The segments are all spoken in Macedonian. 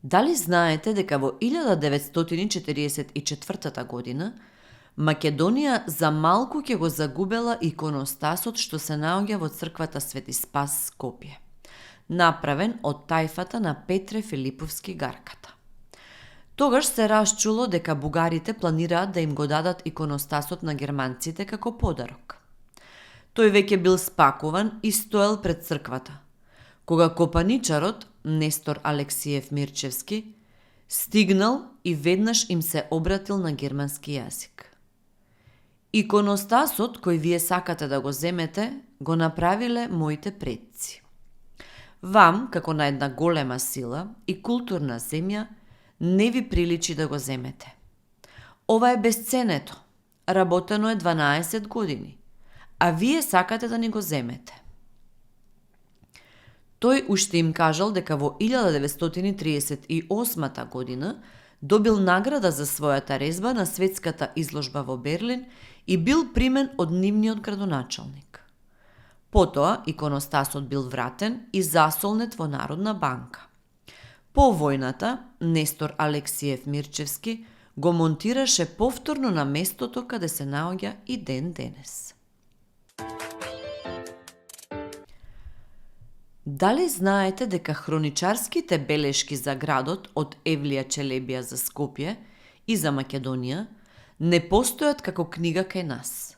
Дали знаете дека во 1944 година Македонија за малку ќе го загубела иконостасот што се наоѓа во црквата Свети Спас Скопје, направен од тајфата на Петре Филиповски Гарката. Тогаш се расчуло дека бугарите планираат да им го дадат иконостасот на германците како подарок. Тој веќе бил спакуван и стоел пред црквата, кога копаничарот Нестор Алексиев Мирчевски стигнал и веднаш им се обратил на германски јазик. Иконостасот кој вие сакате да го земете, го направиле моите предци. Вам, како на една голема сила и културна земја, не ви приличи да го земете. Ова е безценето, работено е 12 години, а вие сакате да ни го земете. Тој уште им кажал дека во 1938 година добил награда за својата резба на светската изложба во Берлин и бил примен од нивниот градоначалник. Потоа иконостасот бил вратен и засолнет во Народна банка. По војната, Нестор Алексиев Мирчевски го монтираше повторно на местото каде се наоѓа и ден денес. Дали знаете дека хроничарските белешки за градот од Евлија Челебија за Скопје и за Македонија не постојат како книга кај нас,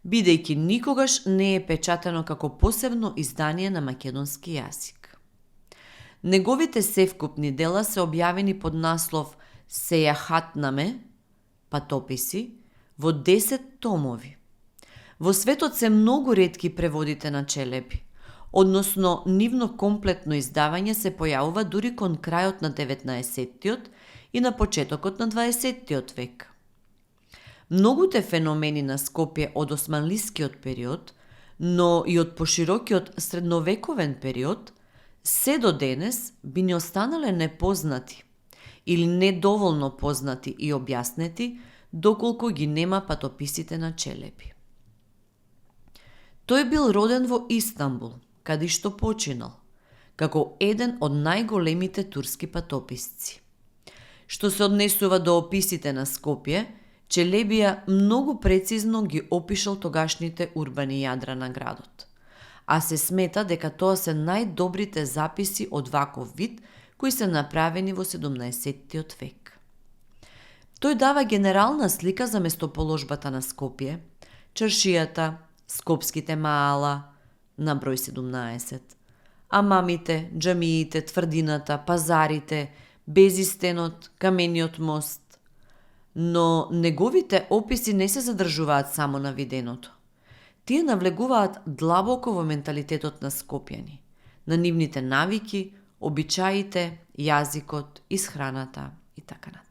бидејќи никогаш не е печатено како посебно издание на македонски јазик. Неговите севкупни дела се објавени под наслов Сејахатнаме, патописи, во 10 томови. Во светот се многу ретки преводите на Челеби, односно нивно комплетно издавање се појавува дури кон крајот на 19-тиот и на почетокот на 20-тиот век. Многуте феномени на Скопје од османлискиот период, но и од поширокиот средновековен период, се до денес би ни останале непознати или недоволно познати и објаснети, доколку ги нема патописите на Челеби. Тој бил роден во Истанбул, каде што починал, како еден од најголемите турски патописци. Што се однесува до описите на Скопје, Челебија многу прецизно ги опишал тогашните урбани јадра на градот, а се смета дека тоа се најдобрите записи од ваков вид кои се направени во 17-тиот век. Тој дава генерална слика за местоположбата на Скопје, чаршијата, скопските маала, на број 17, амамите, џамиите, тврдината, пазарите, безистенот, камениот мост. Но неговите описи не се задржуваат само на виденото. Тие навлегуваат длабоко во менталитетот на скопјани, на нивните навики, обичаите, јазикот, исхраната и така натаму.